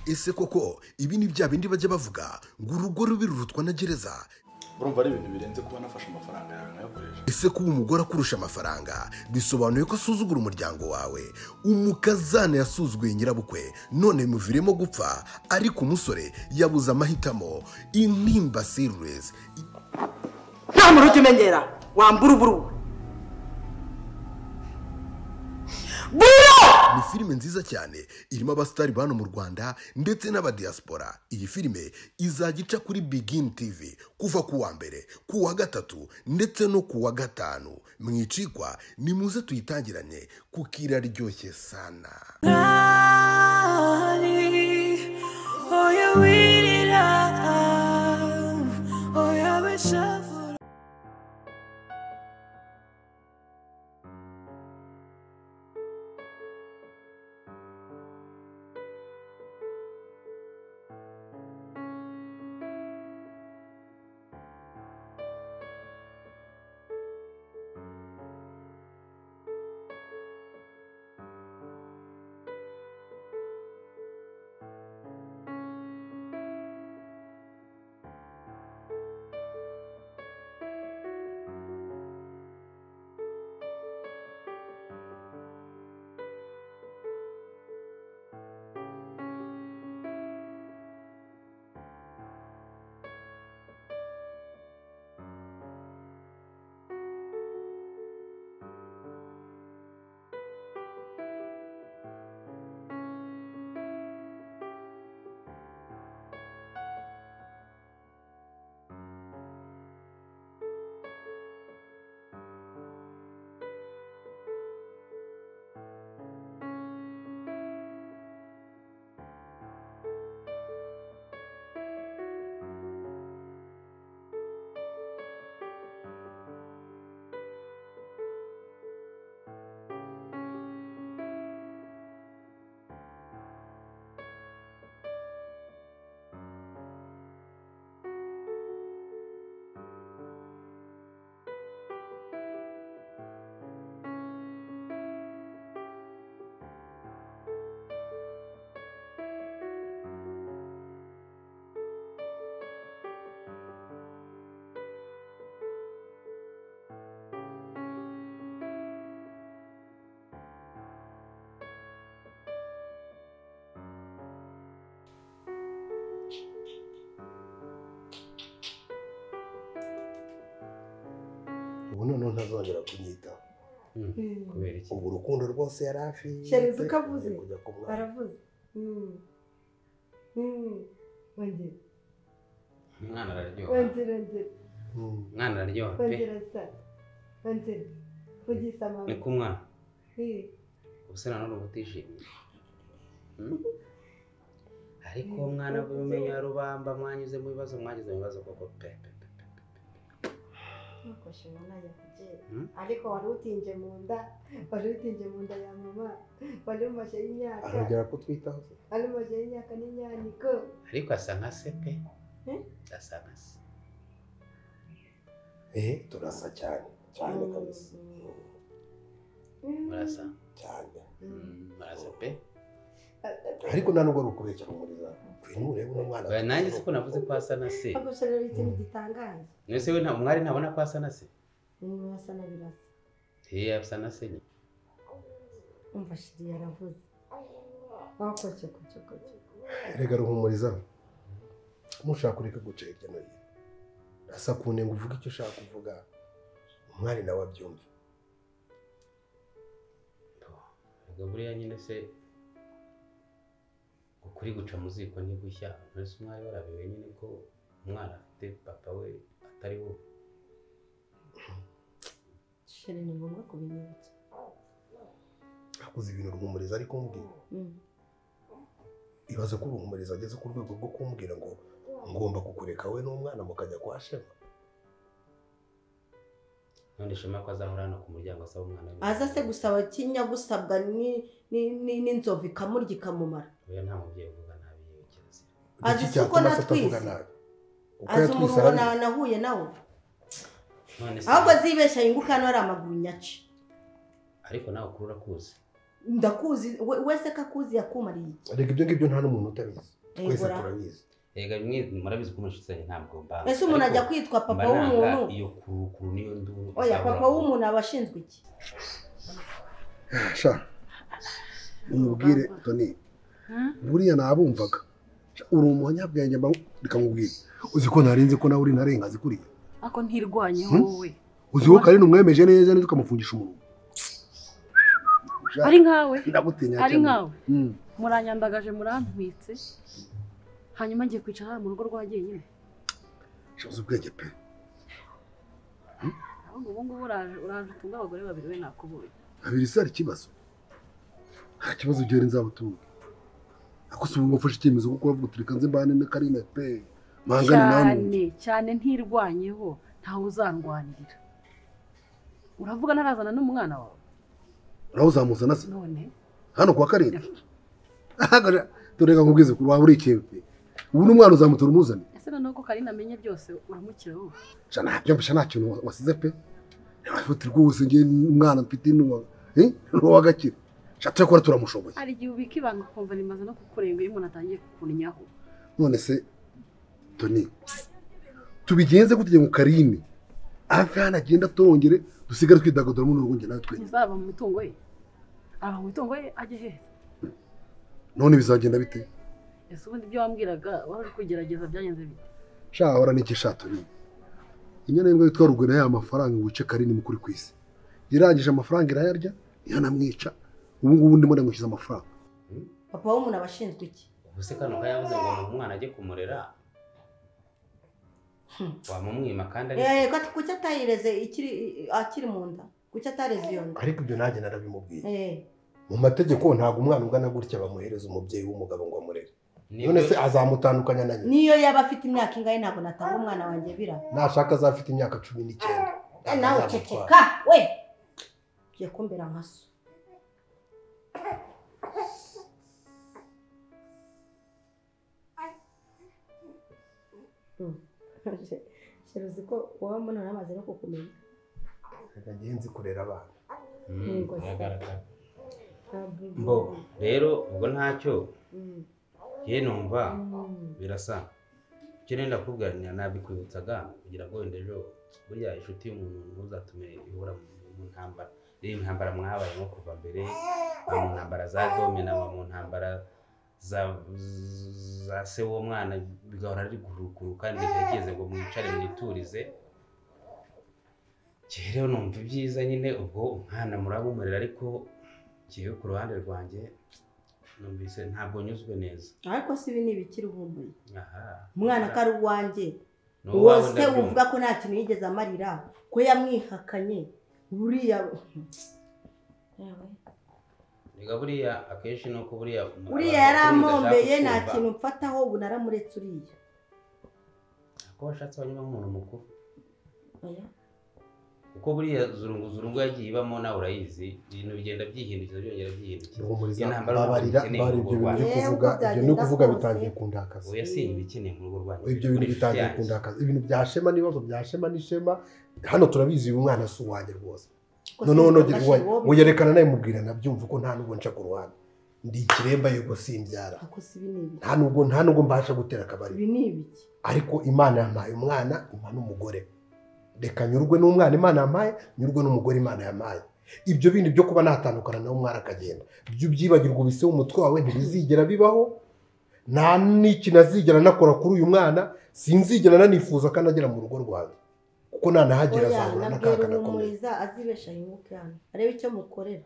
Ese koko ibi ni bya bindi bajya bavuga ngo urugo rubi rurutwa na gereza? Urumva ari ibintu birenze kuba nafashe amafaranga yawe nkayakoresha. Ese kuba umugore akurusha amafaranga bisobanuye ko asuzugura umuryango wawe? Umukazana yasuzuguye nyirabukwe none bimuviremo gupfa, ariko umusore yabuze amahitamo. Intimba Series. Nta muntu ujya umenyera wambura. Ni filime nziza cyane irimo abasitari bano mu Rwanda ndetse n'abadiaspora. Iyi filime izajya ica kuri Begin TV kuva ku wa mbere, ku wa gatatu ndetse no ku wa gatanu. Mwicikwa, nimuze tuyitangiranye kuko iraryoshye sana. Ubu noneho ntazongera kunyitaho. Kubera iki? Ubu urukundo rwose yari afite. Shereza ukavuze. Aravuze. Wongera. Umwana araryoha. Wongera. Umwana araryoha pe. Wongera sa. Wongera. Vugisa mama. Ni kumwana. Ubuse nanone uba utishimye. Ariko umwana bumenya rubamba mwanyuze mu bibazo, mwagize mu bibazo koko pe. Ariko wari utinje mu nda, wari utinje mu nda ya mama, wari umashe y'imyaka. Arongera kutwitaho se. Wari umashe y'imyaka n'imyaniko. Ariko asa nka se pe. Asa nka se. Turasa cyane, cyane kabisa. Murasa cyane. Murasa pe. Ariko nta nubwo ari ukubeshya Rumuriza. Kwino urebe uno mwana. Oya nanjye siko navuze ko asa na se. Ahubwo se rero ikintu gitangaje. Nese we nta mwari ntabona ko asa na se. Asa na birasa. Asa na se. Umva shiri yaravuze. Wakoze kucyo. Erega Ruhumuriza, mushaka kureka guca hirya no hino. Asa kunenga uvuga icyo ushaka kuvuga. Umwari nawe abyumva. Erega buriya nyine se ukuri guca mu ziko ntigushya. Mbese umwari warabiwe nyine ko umwana afite papa we atari wowe. Sheri ni ngombwa kubinyibutsa. Akoze ibintu Ruhumuriza ari kumbwira. Ibaze ko Ruhumuriza ageze ku rwego rwo kumbwira ngo ngomba kukureka we n'umwana mukajya kwa Shema. None Shema ko azahora hano ku muryango asaba umwana we. Aza se gusaba kinya gusabwa ni n'inzovu ikamurya ikamumara. Oya nta mubyeyi uvuga nabi yewe kirazira. Azi uko natwise. Azi umuruho nahuye nawe. Ahubwo zibeshya yinguka hano ari amaguru nyaci. Ariko nawe ukuri urakuzi. Ndakuzi wese kakuzi yakumariye iki? Ariko ibyo ngibyo nta n'umuntu utabizi. Twese turabizi. Ega bimwe murabizi ko umushyitsi ntabwo mba. Ese umuntu ajya kwitwa papa w'umuntu? Iyo kurukuru niyo nduru. Oya papa w'umuntu abashinzwe iki? Sha. Umubwire Tony. Buriya nabumvaga. Uri umunyabwenge bikamubwira. Uzi ko narinze ko nawe uri ntarenga zikuriye. Ako ntirwanye wowe. Uzi ko Karine umwemeje neza neza ukamufungisha umunwa. Ari nkawe. Ndagutinya cyane. Ari nkawe. Muranyandagaje murantwitse. Hanyuma ngiye kwicara mu rugo rwa jyenyine. Shabuze ubwenge pe. Ahubwo ubu ngubu uraje utunga abagore babiri we nakubonye. Babiri se ari ikibazo? Nta kibazo ugera nzabatunga. Ako si ubu ngafashe icyemezo kuko uravuga uti reka nze mbane na Karine pe. Mpangane nawe. Cyane cyane ntirwanyeho ntawe uzandwanirira. Uravuga ntarazana n'umwana wawe. Nawe uzamuzana se? None. Hano kwa Karine. Tureka nkubwize ko waba uri ikebe. Ubu n'umwana uzamutura umuzane. Ese noneho ko Karine amenye byose uramukira wowe? Sha ntabyo mbisha nta kintu wasize pe. Ufite rwose ngiye umwana mfite n'uwa n'uwagakira. Sha turakora turamushoboye. Hari igihe ubika ibanga ukumva rimaze no kukurenga iyo umuntu atangiye kukurinyaho. None se Tony tubigenze gute ngo Karine ave hano agenda atongere dusigare twidagadura mu rugo nge nawe twe. Ntizaba mu mitungo ye. Aba mu mitungo ye ajye hehe? None bizagenda bite? Ese ubundi ibyo wambwiraga wari uri kugerageza byagenze bite? Sha ahora n'iki sha Tony. Inyana y'imbwa yitwa Rugwira ya mafaranga wice Karine mukuri kwisi. Irangije amafaranga irayarya yanamwica. Ubu ngubu ndimo ndamwishyuza amafaranga. Papa w'umuntu abashinzwe iki? Ubu se kano kayavuze ngo umwana ajye kumurera. Wamumwima kandi ari kuki atayireze akiri mu nda? Kuki atareze iyo nda? Ariko ibyo nanjye narabimubwiye. Mu mategeko ntabwo umwana ungana gutya bamuhereza umubyeyi w'umugabo ngo amurere. None se azamutandukanya na nyina? Niyo yaba afite imyaka ingahe ntabwo natanga umwana wanjye bira. Nashaka azafite imyaka 19. Nawe ceceka we. Ugiye kumbera nka so. Uzi ko wowe mbona namaze no kukumenya. Reka ngenzi kurera abana. Mbo rero ubwo ntacyo ye numva birasa. Icyo nenda kubwira nabikwibutsaga kugira ngo wenda ejo burya inshuti y'umuntu ntuzatume ihora mu ntambara. Rero intambara mwabayemo kuva mbere, mu ntambara za domina, mu ntambara za se w'umwana bigahora ari guruguru kandi bigeze ngo mwicare mwiturize. Rero numva ibyiza nyine ubwo umwana murabumurera ariko kiyo ku ruhande rwanjye numvise ntabwo nyuzwe neza. Ariko si ibi ni ibikiri uhumbuye. Aha. Umwana kari uwanjye. Wose uvuga ko nta kintu yigeze amarira ko yamwihakanye buriya. Niga buriya akenshi nuko buriya yaramombeye nta kintu mfataho ubu naramuretse uriya. Ko washatse abanyuma nk'umuntu mukuru. Oya. Kuko buriya zurungu yagiye ibamo nawe urayizi ibintu bigenda byihindukiza byongera byihindukiza. Babarira bari ibyo bintu kuvuga ibyo no kuvuga bitangiye kundakaza. Oya si ibikeneye mu rugo rwanyu. Ibyo bintu bitangiye kundakaza. Ibintu bya Shema n'ibibazo bya Shema n'Ishema hano turabizi uyu mwana si uwanjye rwose. None uyerekana nawe mubwira nabyumva ko nta nubwo nca ku ruhande. Ndi ikiremba yego simbyara. Nta nubwo mbasha gutera akabari. Ibi ni ibiki? Ariko Imana yampaye umwana, impa n'umugore. Reka nyurwe n'umwana Imana yampaye, nyurwe n'umugore Imana yampaye. Ibyo bindi byo kuba natandukana nawe umwana akagenda. Ibyo byibagirwa ubise umutwe wawe ntibizigera bibaho. Nta n'ikintu azigera nakora kuri uyu mwana, sinzigera nanifuza ko anagera mu rugo rwanjye. Kuko nanahagera azahura n'akaga gakomeye. Azibesha yunguke hano. Arebe icyo mukorera.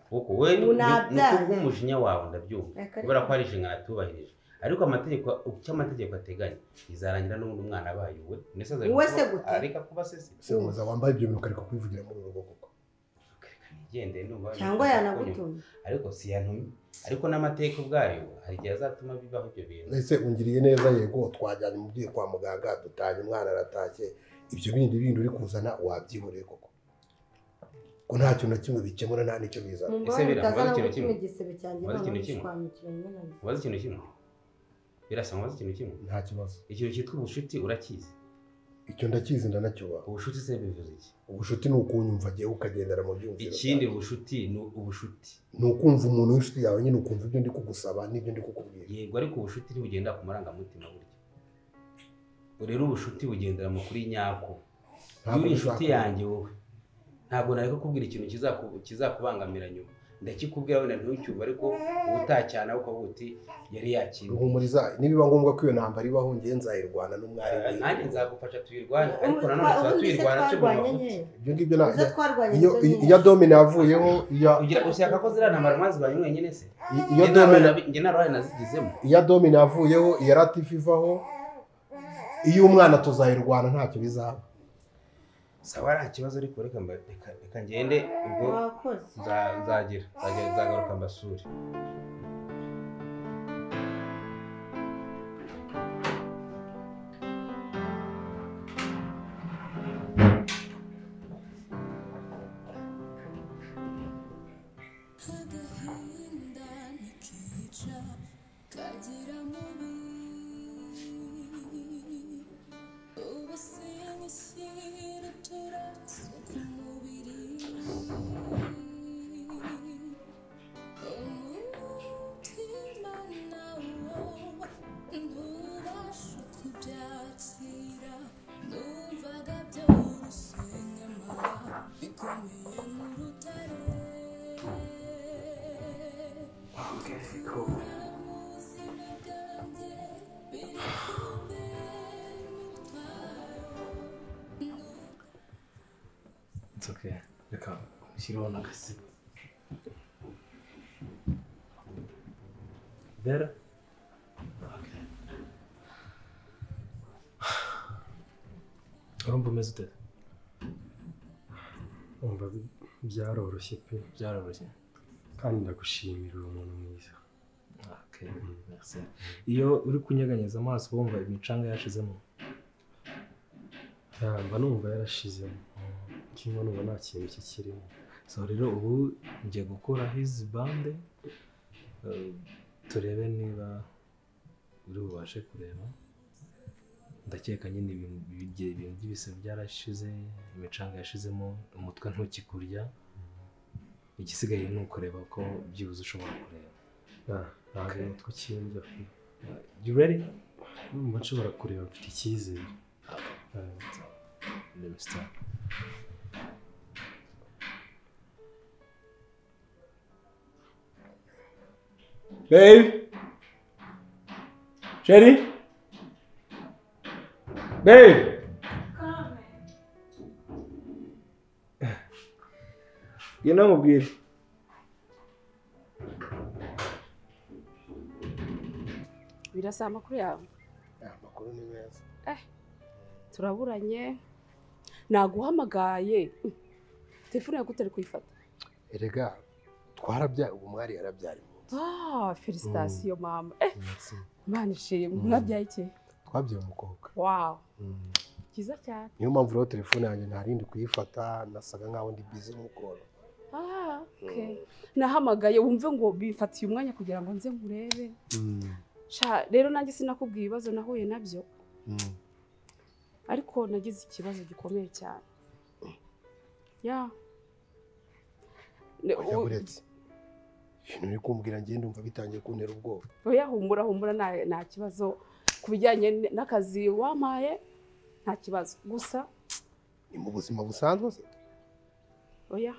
Kuko we n'umujinya wawe ndabyumva. Kubera ko hari inshingano atubahirije. Ariko amategeko icyo amategeko ateganya izarangira n'undi mwana abaye uwe. Areka kuba sese. Semuza wambaye ibyo bintu ukareka kubivugira muri urugo koko. Nigende ndumva. Cyangwa yanagutumye. Ariko si yantumye. Ariko n'amateka ubwayo hari igihe azatuma bibaho ibyo bintu. Ese ungiriye neza yego twajyanye umubyeyi kwa muganga dutanye umwana aratashye. Ibyo bindi uri kuzana wabyihoreye koko. Ko nta kintu na kimwe bikemura nta nicyo bizana. Ese biramubaza ikintu kimwe. Mubaze ikintu kimwe. Birasa mubaze ikintu kimwe. Nta kibazo. Ikintu cyitwa ubucuti urakizi. Icyo ndakizi ndanacyubaha. Ubushuti se bivuze iki? Ubushuti ni ukunyumva agiye ukagendera mu byumviro. Ikindi ubushuti ni ubushuti. Ni ukumva umuntu w'inshuti yawe nyine, ukumva ibyo ndi kugusaba n'ibyo ndi kukubwira. Yego, ariko ubushuti ntibugenda ku marangamutima burya. Rero ubushuti bugendera mu kuri nyako. Iyo uri inshuti yanjye wowe, ntabwo nari kukubwira ikintu kizakubangamira nyuma. Ndakikubwira wenda ntucyumve, ariko ubutacyana ukavuga uti yari yakiriye. Ruhumuriza, nibiba ngombwa ko iyo ntambara ibaho ngiye nzayirwana n'umwari. Nanjye nzagufasha tuyirwane, ariko nanone tuba tuyirwana tugomba gute. Ibyo ngibyo iyo Domina yavuyeho, ushaka ko ziriya ntambara mwazirwanye mwenyine se? Iyo Domina njye nta ruhare nazigizemo. Iyo Domina yavuyeho, iya Latifa ivaho, iyo umwana tuzayirwana ntacyo bizaba. Sawa, nta kibazo, ariko reka ngende ubwo nzagira nzagaruka mbasure. Okay, cool. It's okay. Reka nshyireho n'agasiba. Better? Okay. Urumva umeze ute? Umva byaroroshye pe. Byaroroshye. Kandi ndagushimira uri umuntu mwiza. Okay, merci. Iyo uri kunyeganyeza amaso wumva imicanga yashizemo? Mba numva yarashizemo. Kimwe numva nta kintu kikirimo. So rero ubu ngiye gukuraho izi bande, turebe niba uri bubashe kureba. Ndakeka nyine ibintu by'ibise byarashize, imicanga yashizemo, umutwe ntukikurya. Igisigaye ni ukureba ko byibuze ushobora kureba. Ntabwo umutwe ukindya pe. You ready? Numva nshobora kureba, mfite icyizere. Let me start. Babe? Sherry? Babe? Ngwino nkubwire. Birasa amakuru yawe? Amakuru ni meza. Turaburanye, naguhamagaye telefone yawe utari kuyifata. Erega twarabyaye, ubu mwari yarabyaye umunsi. Ah, félicitations mama. Imana ishimwe. Mwabyaye iki? Twabyaye umukobwa. Wow. Cyiza cyane. Niyo mpamvu rero telefone yanjye ntarindi kuyifata, nasaga nkaho ndi busy n'ukora. Ah, okay. Nahamagaye wumve ngo bifatiye umwanya kugira ngo nze nkurebe. Sha rero nanjye sinakubwiye ibibazo nahuye nabyo. Ariko nagize ikibazo gikomeye cyane. Ya. Oya, ibintu uri kumbwira ngiye ndumva bitangiye kuntera ubwoba. Oya, humura humura, nta kibazo ku bijyanye n'akazi wampaye, nta kibazo. Gusa ni mu buzima busanzwe se? Oya.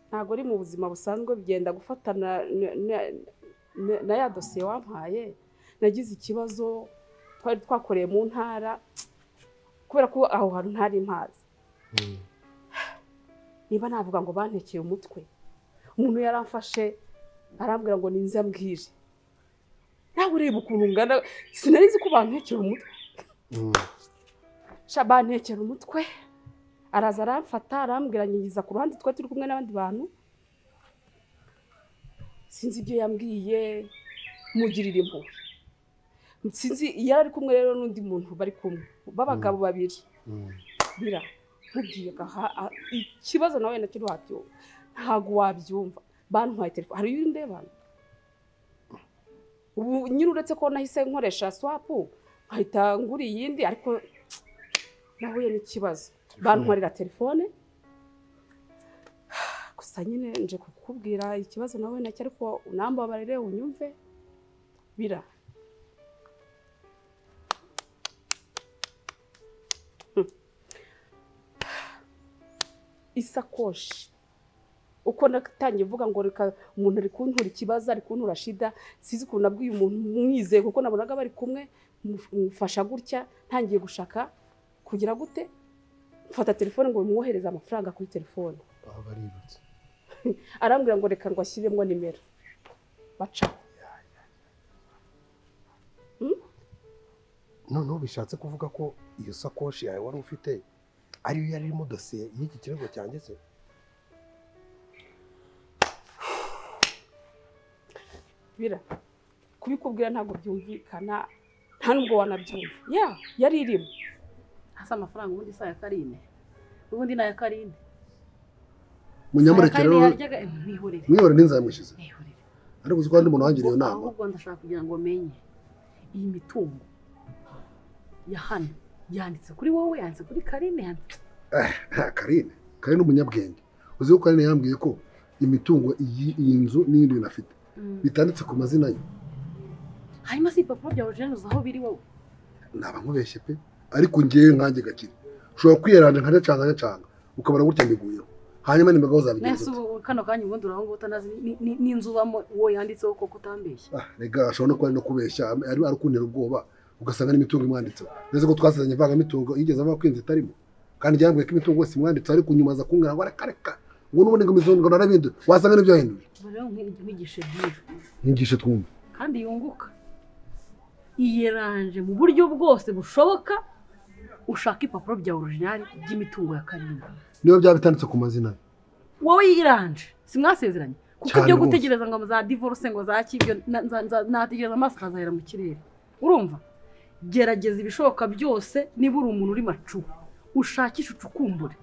Ntabwo ari mu buzima busanzwe, bigenda gufatana na ya dosiye wampaye. Nagize ikibazo twari twakoreye mu ntara, kubera ko aho hantu ntari mpazi. Niba navuga ngo bantekeye umutwe, umuntu yaramfashe arambwira ngo ninze ambwire. Nawe ureba ukuntu ngana, sinari nzi ko bantekera umutwe. Sha bantekera umutwe, araza aramfata arambwira nyigiza ku ruhande, twari turi kumwe n'abandi bantu. Sinzi ibyo yambwiye, mugirira impuhwe. Sinzi yari ari kumwe rero n'undi muntu bari kumwe b'abagabo babiri. Bira nkubwiye ikibazo nawe nacyo ntiwabyumva, ntabwo wabyumva. Bantwaye telefone, hari iyo ndebana ubu nyine, uretse ko nahise nkoresha swap nkahita ngura iyindi, ariko Nahuye n'ikibazo. Bantwarira telefone. Gusa nyine nje kukubwira ikibazo nawe nacyo ariko unambabarire unyumve. Bira. Isakoshi. Uko natangiye mvuga ngo reka umuntu ari kuntura ikibazo ari kuntura shida, sizi ukuntu nabwiye umuntu mwizeye kuko nabonaga bari kumwe, mufasha gutya, ntangiye gushaka kugira gute, mfata telefone ngo mwohereze amafaranga kuri telefone. Barirutse. Arambwira ngo reka ngo ashyiremo nimero. Baca. Noneho bishatse kuvuga ko iyo sakoshi yawe wari ufite ariyo yari irimo dosiye y'iki kirego cyanjye se? Bira, kubikubwira ntabwo byumvikana, nta nubwo wanabyumva. Ya, yari irimo. Hasa amafaranga ubundi saya Karine. Ubundi nayo Karine. Munyamureke rero. Mwihorere n'inzamushize. Ariko uzi ko ndi umuntu wangiriye inama. Ahubwo ndashaka kugira ngo menye iyi mitungo ya hano yanditse kuri wowe, yanditse kuri Karine, yanditse. Karine, Karine umunyabwenge. Uzi ko Karine yambwiye ko imitungo iyi nzu n'indi binafite bitanditse ku mazina ye. Hanyuma si ipapuro bya original aho biri wowe? Naba nkubeshye pe, ariko ngiye nkanjye gakire. Ushobora kwiyeranja nkanyacanga ukabona gutya mbiguyeho. Hanyuma nimagaho zabigenza. Nese kano kanya ubundi uraho ngo utanazi n'inzu bamo uwo yanditseho koko utambeshya. Rega ashobora no kuba ari no kubeshya, ari kuntera ubwoba ugasanga n'imitungo imwanditseho. Nese ko twasezeranye ivanga mitungo yigeze ava kwinzu itarimo. Kandi yambwiye ko imitungo yose imwanditse ariko nyuma aza kumbwira ngo reka reka. Ngo n'ubundi ngo imitungo narabinduye. Wasanga n'ibyo yahinduye. Rero nkwigishe byiza. Nyigishe twumve. Kandi yunguka. Iyeranje mu buryo bwose bushoboka ushaka ipapuro bya original by'imitungo ya Karine. Niba byaba bitanditse ku mazina. Wowe yiranje simwasezeranye kuko ibyo gutegereza ngo za divorce ngo za kibyo nategereza amaso akazahera mu kirere. Urumva? Gerageza ibishoboka byose niba uri umuntu uri macu ushakisha ucukumbure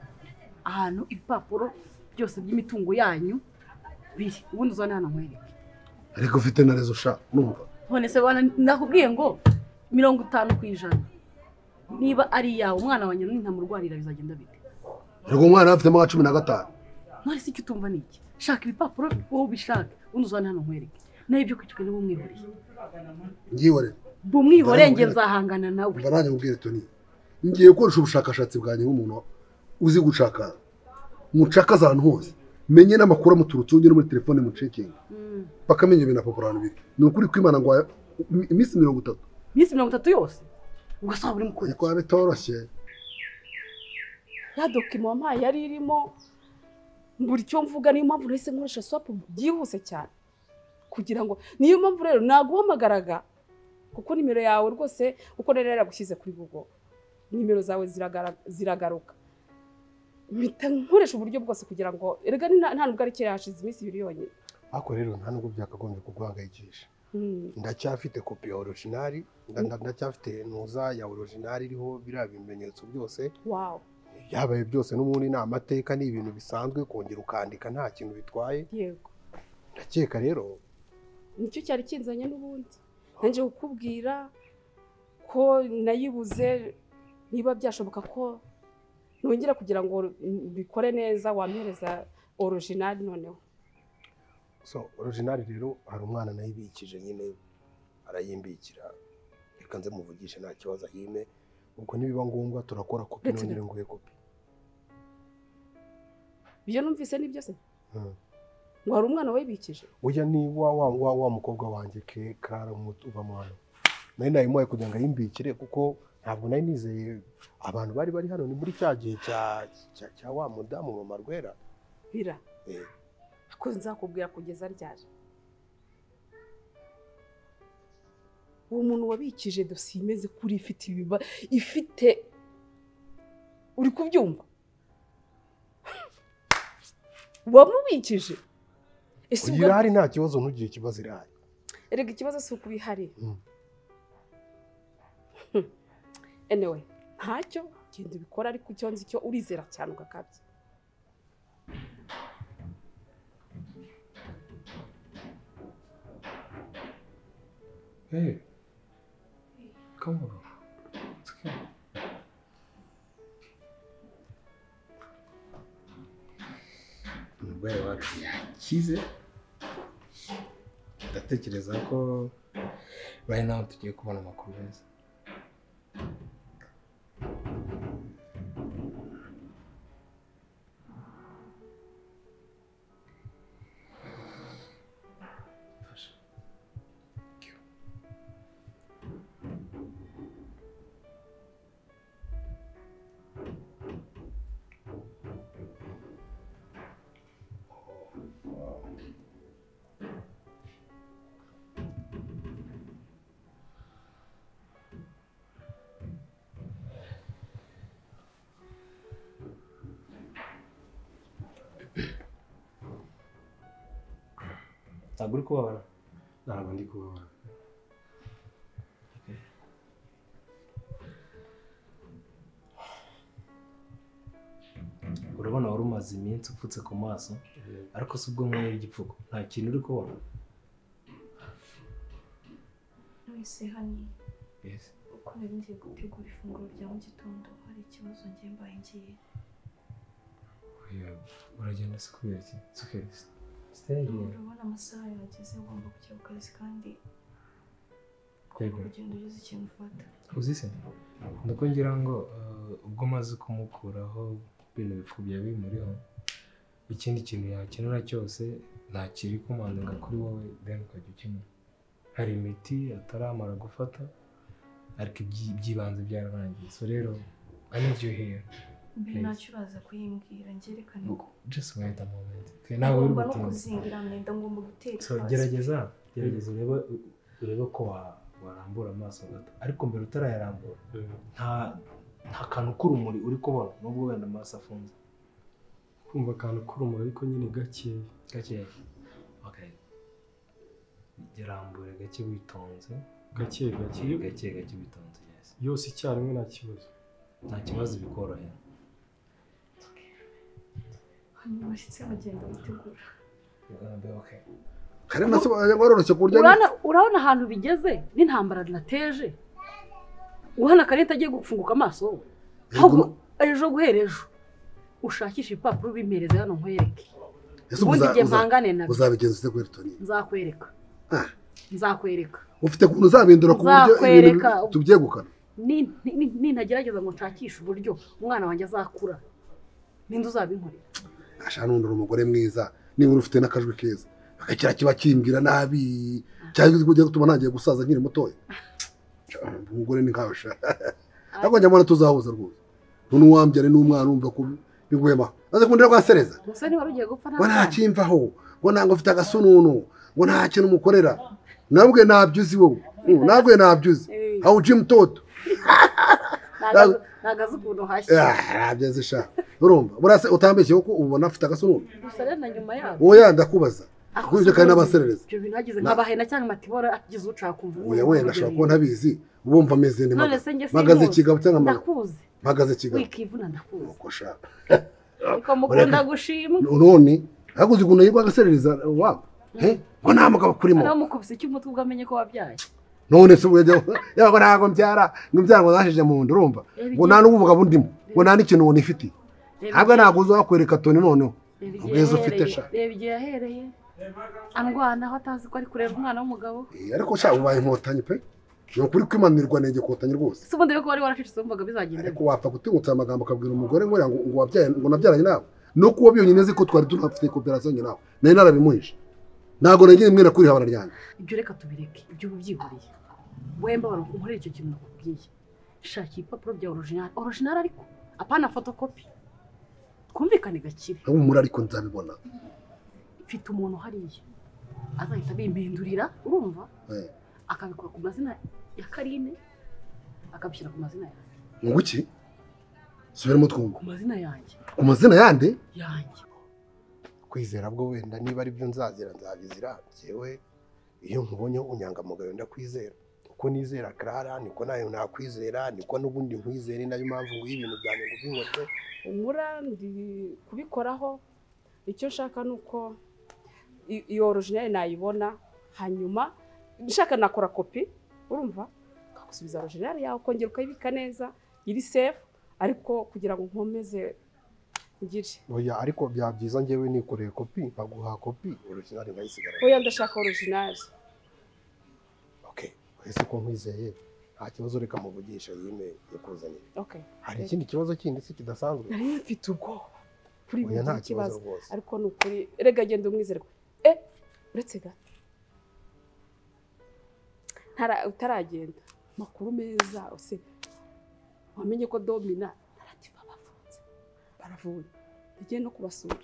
ahantu ibipapuro byose by'imitungo yanyu biri, ubundi uzane hano nkwereke. Ariko ufite na rezo sha numva. None se bana nakubwiye ngo 50% niba ari yawe umwana wanjye nintamurwarira bizagenda bite? Ariko umwana afite amaka 15. None se icyo utumva ni iki? Shaka ibipapuro wowe ubishake ubundi uzane hano nkwereke. Naho ibyo kwicwa niba umwihoreye. Ngihorere. Bumwihoreye nge nzahangana nawe. Mba nanjye nkubwire Tony. Ngiye gukoresha ubushakashatsi bwanjye nk'umuntu uzi gucakaza. Mucakaza ahantu hose. Menye n'amakuru amuturutse ujye no muri telefone mucekinga. Bakamenye ibintu apapuro ahantu biri. Ni ukuri kwimana ngo iminsi 30. Iminsi 30 yose? Ugasaba buri mukuru. Niko bitoroshye. Ya document wampaye yari irimo buri cyo mvuga, niyo mpamvu nahise nkoresha swap byihuse cyane. Kugira ngo niyo mpamvu rero naguhamagaraga kuko nimero yawe rwose uko rero yaragushyize kuri Google nimero zawe ziragaruka. Mpita nkoresha uburyo bwose kugira ngo erega nta nubwo ari kera hashize iminsi 2 yonyine. Ariko rero nta nubwo byakagombye kuguhangayikisha. Ndacyafite kopi ya original, ndacyafite ntuza ya original iriho biriya bimenyetso byose. Wow. Byabaye byose n'ubundi ni amateka, ni ibintu bisanzwe kongera ukandika nta kintu bitwaye. Yego. Ndakeka rero nicyo cyari kinzanye n'ubundi. Nanje kukubwira ko nayibuze, niba byashoboka ko nongera kugira ngo bikore neza wampereza original noneho. So original rero hari umwana nayibikije nyine arayimbikira, reka nze muvugishe nta kibazo ahime, ubwo nibiba ngombwa turakora kopi nongere nguhe kopi. Ibyo numvise ni byose? Ngo hari umwana wayibikije? Oya ni wa mukobwa wanjye ke Clara uba mwana. Nari nayimuhaye kugira ngo ayimbikire kuko ntabwo nari nizeye abantu bari hano, ni muri cya gihe cya wa mudamu mama Rwera. Bira. Ako nzakubwira kugeza ryari. Uwo muntu wabikije dosiye imeze kuri ifite ibiba ifite, uri kubyumva? Wamubikije? Ese irahari nta kibazo, ntugire ikibazo irahari. Erega ikibazo si ukubihari. Anyway, ntacyo genda ubikora ariko icyo nzi cyo urizera cyane ugakabya. Hey, come on. It's okay. Umurwayi wacu yakize, ndatekereza ko right now tugiye kubona amakuru meza. Ntabwo uri kubabara? Ntabwo ndi kubabara. Urabona wari umaze iminsi upfutse ku maso, ariko si ubwo nkuye igipfuko nta kintu uri kubona. Wese hani uko nari ngiye gutegura ifunguro rya mu gitondo, hari ikibazo ngiye mbaye ngiye. Uragenda se kubera iki? Stay here. Urabona amasaha yageze, ugomba kujya ku kazi kandi ugenda ugeze ikintu ufata. Uzi se nuko ngira ngo ubwo maze kumukuraho ibintu bipfu bya bimuriho, ikindi kintu yakenera cyose ntakiri kumandinga kuri wowe, then ukajya ukinywa. Hari imiti ataramara gufata ariko iby'ibanze byararangiye. So rero I need you here. Mbere ntacyo uraza kuyimbwira, ngerekane ko just wait a moment. Nawe uri gutinda kuzingira myenda, ngomba guteka. So gerageza urebe ko warambura amaso gato, ariko mbere utarayarambura nta kantu k'urumuri uri kubona nubwo wenda amaso afunze. Kumva akantu k'urumuri ariko nyine gakeya gakeya. Okay, gerambure gake witonze, gake gake gake gake witonze. Yes, yose icyarimwe nta kibazo, nta kibazo, bikorohera. Hanyuma bashyitse bagenda bitegura. Urabona ahantu bigeze n'intambara nateje, urabona Karita agiye gufunguka amaso wowe. Ejo guhera ejo ushakisha ibipapuro bimpereze hano nkwereke. Ubundi igihe mpangane nabyo uzabigenza ute kuri Tony? Nzakwereka. Nzakwereka. Ufite ukuntu uzabindura ku buryo ibintu tubyegukana. Nintagerageza ngo nshakishe uburyo umwana wanjye azakura, ninde uzabinkorera? Asha nundura umugore mwiza niba ufite n'akajwi keza akakira kiba kimbwira nabi cyangwa kujya gutuma ntangiye gusaza nkiri mutoya. Umugore ni nkawe sha. Ariko njya mbona tuzahuza rwose. None uwambyare n'umwana umva ko biguhema. Aze kundira kwasereza. Gusa niba rugiye gupfa nta. Nta kimvaho. Ngo ntango ufite agasununu. Ngo nta kintu umukorera. Nabwe nabyuzi wowe. Nabwe nabyuzi. How Jim Toto. Nagaze ukuntu hashya. Nabyuzi sha. Urumva burase utambeshye uko ubona afite agasununu. Gusa rero na nyuma yabo. Oya ndakubaza. Kuko kandi n'abaserereza. Ibyo bintu hagize nk'abahena cyangwa matibora agize uca kumva. Oya wenda ashobora kuba ntabizi. Ubumva ameze nte magaze kigabo cyangwa ndakuzi. Magaze kigabo. Wikivuna ndakuzi. Uko shaka. Uko mukunda gushima. None haguze ukuntu yigwa agaserereza wabo. He? Ngo nta mugabo kurimo. Aramukubise cy'umutwe ubwo ko wabyaye. None se ubwo yaba ntago mbyara, ngo mbyara ngo nashije mu nda urumva. Ngo nta n'ubugabo ndimo. Ngo nta n'ikintu ngo nifiti. Ntabwo ntabwo uzakwereka Tony noneho. Ubwiza ufite sha. Reba igihe yahereye. Andwana aho atazi ko ari kureba umwana w'umugabo. Ariko sha ubaye inkotanyi pe. Ni ukuri kwimanirwa nege kotanyi rwose. Se ubundi ko wari waracitse wumvaga bizagenda. Ariko wapfa gutinyutsa amagambo akabwira umugore ngo ngo wabyaye ngo nabyaranye nawe. No kuba byonyine nzi ko twari tunafite cooperation nawe. Nari narabimuhishe. Ntago nagiye mwera kuri habara ryanjye. Ibyo reka tubireke. Ibyo ubyihuriye. Wemba barankorera icyo kintu nakubwiye. Shaka ibipapuro bya original. Original ariko apana photocopy. Twumvikane gakire. Humura ariko nzabibona. Mfite umuntu hariya azahita bimpindurira urumva? Akabikora ku mazina ya Karine akabishyira ku mazina yanjye. Ngo iki? Subiramo twumva. Ku mazina yanjye. Ku mazina yande? Yanjye. Kwizera bwo wenda niba ari byo nzazira nzabizira jewe iyo nkubonye unyangamugayo ndakwizera. Uko nizera Clara niko nayo nakwizera niko n'ubundi nkwizere nayo mpamvu ngo ibintu byanjye ngo binkote. Umura ndi kubikoraho icyo nshaka nuko iyo original nayibona hanyuma nshaka nakora kopi urumva kagusubiza original yawe ukongera ukayibika neza iri safe ariko kugira ngo nkomeze Ngire. Oya, ariko byaba byiza njyewe nikoreye kopi nkaguha kopi original nkayisigara. Oya, ndashaka original. Okay, ese ko nkwizeye nta kibazo, reka muvugisha yime yakuzaniye. Okay. Hari ikindi kibazo kindi se kidasanzwe? Nari mfite ubwoba kuri Oya, nta buri kibazo kibazo rwose. Ariko ni ukuri rega genda umwizere. Uretse gato utaragenda makuru meza ose wamenye ko Domina naratifa bafunze baravuye nagiye no kubasura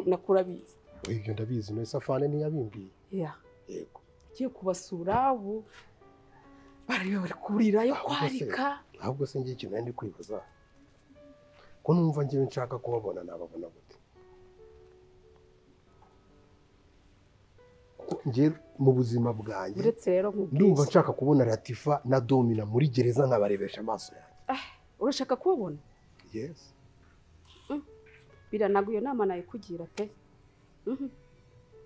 nakurabizi. Ibyo ndabizi, none Safane ntiyabimbiye. Yeah. Yego. Nagiye kubasura ubu bari kurira yo kwarika. Ahubwo se ngiye ikintu ndi kwibaza, ko numva ngiye nshaka kubabona nababona gute? Ngiye mu buzima bwanjye uretse rero nkubwiye ndumva nshaka kubona Latifa na Domina muri gereza nkabarebesha amaso yanjye. Urashaka kubabona? Yes. Biranago iyo nama nayikugira pe.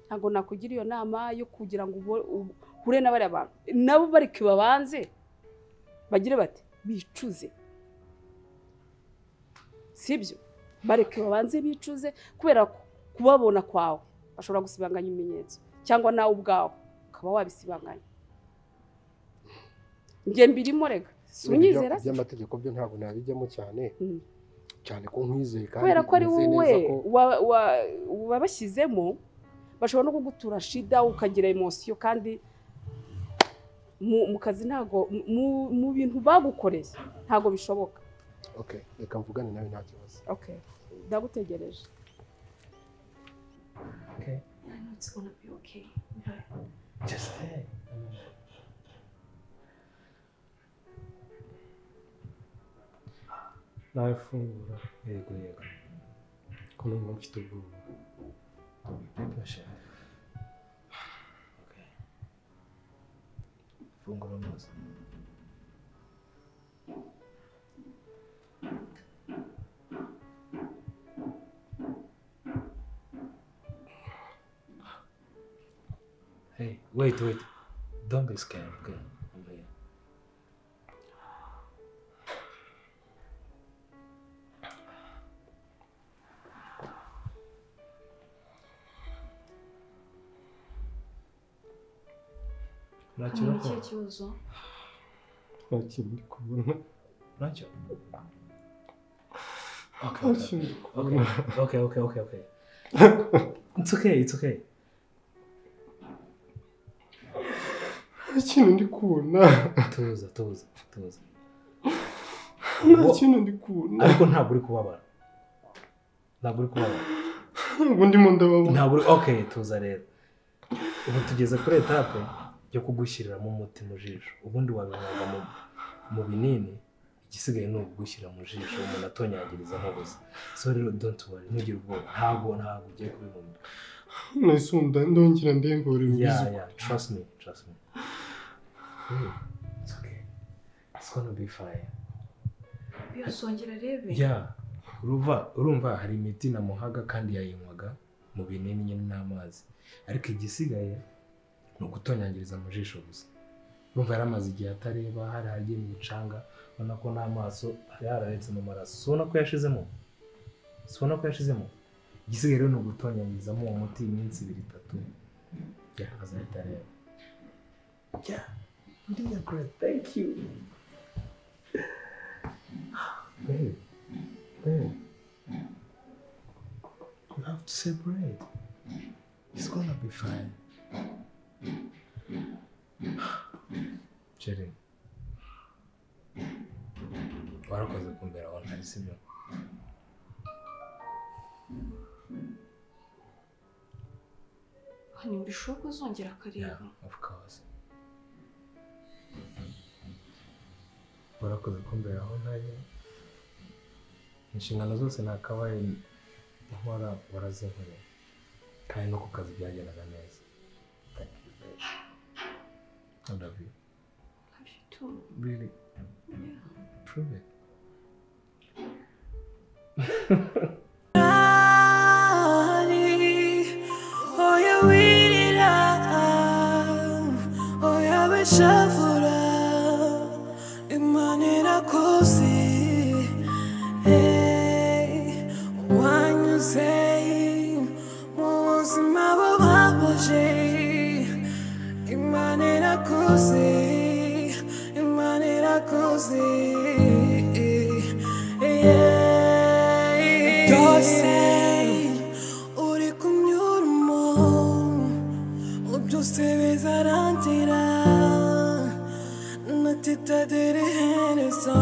Ntago nakugira iyo nama yo kugira ngo uhure n'abari abantu nabo bari kibabanze bagire bati bicuze, sibyo? Bareke babanze bicuze, kubera kubabona kwawe bashobora gusibanganya ibimenyetso cyangwa nawe ubwawe ukaba wabisibanganya. Nge mbirimo rega sunyizera se by'amategeko byo ntabwo nabijyamo cyane cyane ko nkwizeye kandi kubera ko ari wowe wabashyizemo bashobora no kugutura shida ukagira emotion, kandi mu kazi ntago mu bintu bagukoreye ntago bishoboka. Okay, reka mvugane nawe nta kibazo. Okay, ndagutegereje. Okay. I know it's gonna be okay. Just stay. Nawe fungura. Yego yego. Ko numva mfite ubwoba. Be patient. Okay. Fungura amaso. Hey, wait, wait. Don't be scared, okay? I'm here. Ntacyo kibazo. Nta kintu ndi kubona. Ntacyo. Okay, okay, okay, okay, okay. It's okay, it's okay. Nta kintu ndi kubona. Tuza, tuza, tuza. Nta kintu ndi kubona. Ariko ntabwo uri kubabara. Ntabwo uri kubabara. Ntabwo ndimo ndababara. Ntabwo uri, okay, tuza rero. Ubu tugeze kuri etape yo kugushyiriramo umuti mu jisho. Ubundi wabinywaga mu binini, igisigaye ni ukugushyira mu jisho umuntu atonyangirizamo gusa. So rero don't worry, ntugire ubwoba. Ntabwo ugiye kubibona. Nahise ndongera ndengore bigize. Yeah, yeah, trust me, trust me. It's okay. It's gonna be fine. Birasongera rebe. Yeah. Urumva hari imiti namuhaga kandi yayinywaga mu binini nyine n'amazi. Ariko igisigaye ni ukutonyangiriza mu jisho gusa. Urumva yaramaze igihe atareba, hari hagiye mu bicanga, ubona ko n'amaso hari hararetse mu maraso. Ubona ko yashizemo. Ubona ko yashizemo. Igisigaye rero ni ugutonyangirizamo uwo muti iminsi 2 3. Yeah, azahita areba. Yeah. You're doing great. Thank you. Babe, babe. You have to celebrate. It's gonna be fine. Jerry. Warakoze kumbera aho ntari, sibyo? Hani urishoboka uzongera akareba? Yeah, of course. Warakoze kumbera aho ntari. Inshingano zose nakabaye nkora warazinkoreye, kandi no ku kazi byagendaga neza. Thank you, babe. I love you. Love you too. Really? Yeah. Prove it. Ubuzima bubabaje, Imana irakuzi, Imana irakuzi. Byose uri kunyuramo, byose bizarangira, natitagira iherezo.